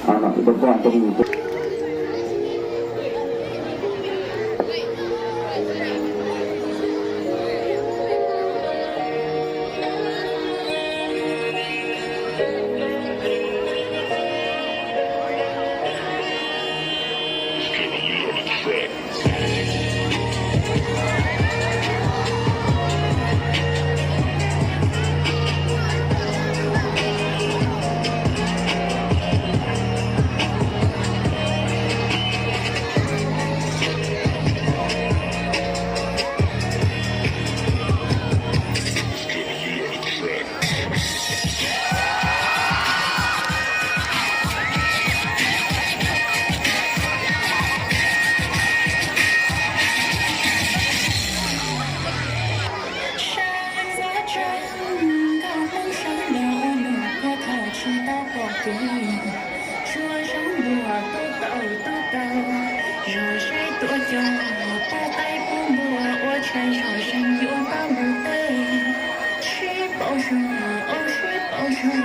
Tus koj tus Sab ntxhab tseeb, nkauj Hmoob sawv daws ua nus puag thaum tsis tau pom kev. Tshuaj zeeb npuas tub taub tub taub, zog zeb tuaj cog, pub qaib pub npua ua tshais zog zeeg yuav pab mus teb. Sib paub zog, ua sib paub zog.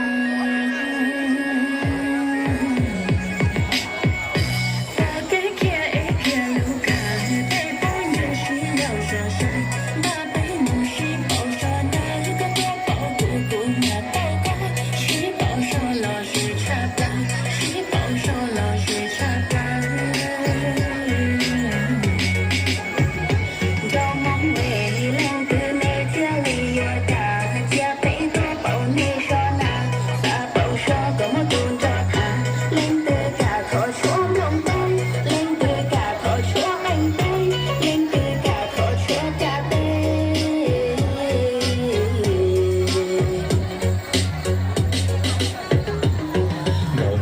Pom kev khiav es khiav lub kab, peb pub ntsej sib yaum zog zog, npaj peb mus sib paub zog na, koj tuaj paub kuv, kuv mus paub koj, sib paub zog los zoo tshaj plaws, sib paub zog los zoo tshaj plaws. Nkauj Hmoob es leej twg nej thiaj li yuav kam cia peb tuaj paub nej zog na, xav paub zog kom muab tus nrog tham, leej twg kam thov tshuab nplooj teeb, leej twg kam thov tshuab qeej teeb, leej twg kam thov tshuab caj teb. Nkauj Hmoob,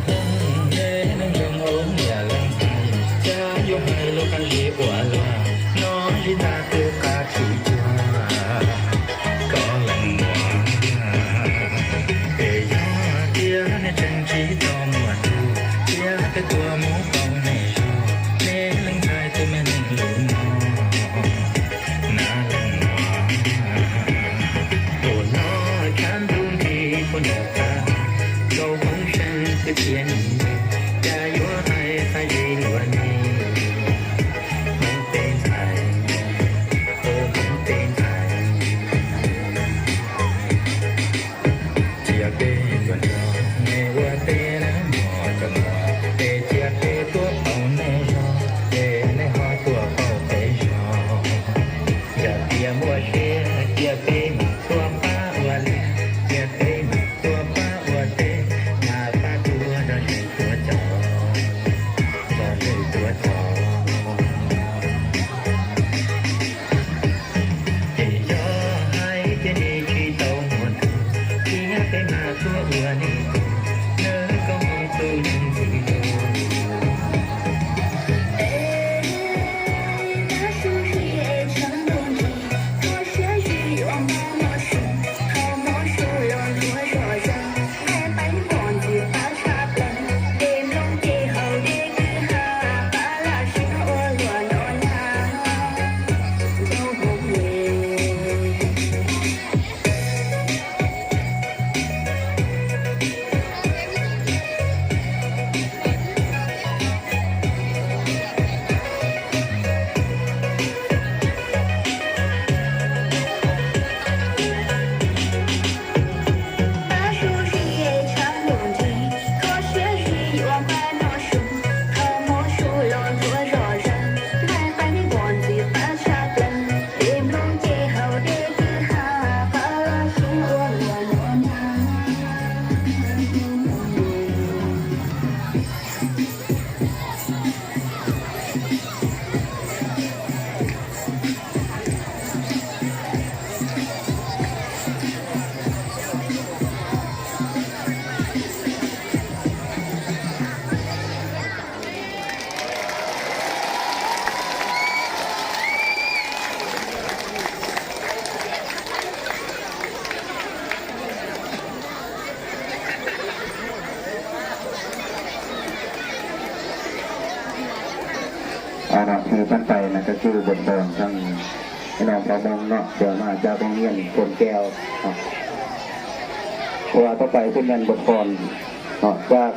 nej neej zoo ua niam leej hais, cas yuav hais lus qab zib ua luaj, no zib nta twb qab tsis cuag koj leej muam. Es yog tias nej tseem tsis tau muaj tub, cia peb tuaj mus paub nej zog, nej leej hais tus me neeg lus no. Na leej muam, tus no khab ntuj nrig puag nram qab, Nkauj Hmoob Seej twb tias nws, cas yuav hais qab zib luaj ni. Hmoob tej ntxhais, Hmoob tej ntxhais, cia peb tuaj nrog nej ua teb na mog cov muam, es cia peb tuaj paub nej zog, es nej ho tuaj paub peb zog. Yog tias muaj siab cia peb mus tuaj pab ua liaj, cia peb mus tuaj pab ua teb, mas pab tuaj zog zeeg tuaj cog, zog zeeg tuaj cog. Es yog hais tias nej tsis tau muaj tub, cia peb mam tuaj ua nej tug, nawb koj tus neeg ntxim hlub. Khi sab tais no koj kwj npam tau ib no phov moo no ces mas cov phooj ywg phooj ywg uas tau pais xwb npam tau no, cov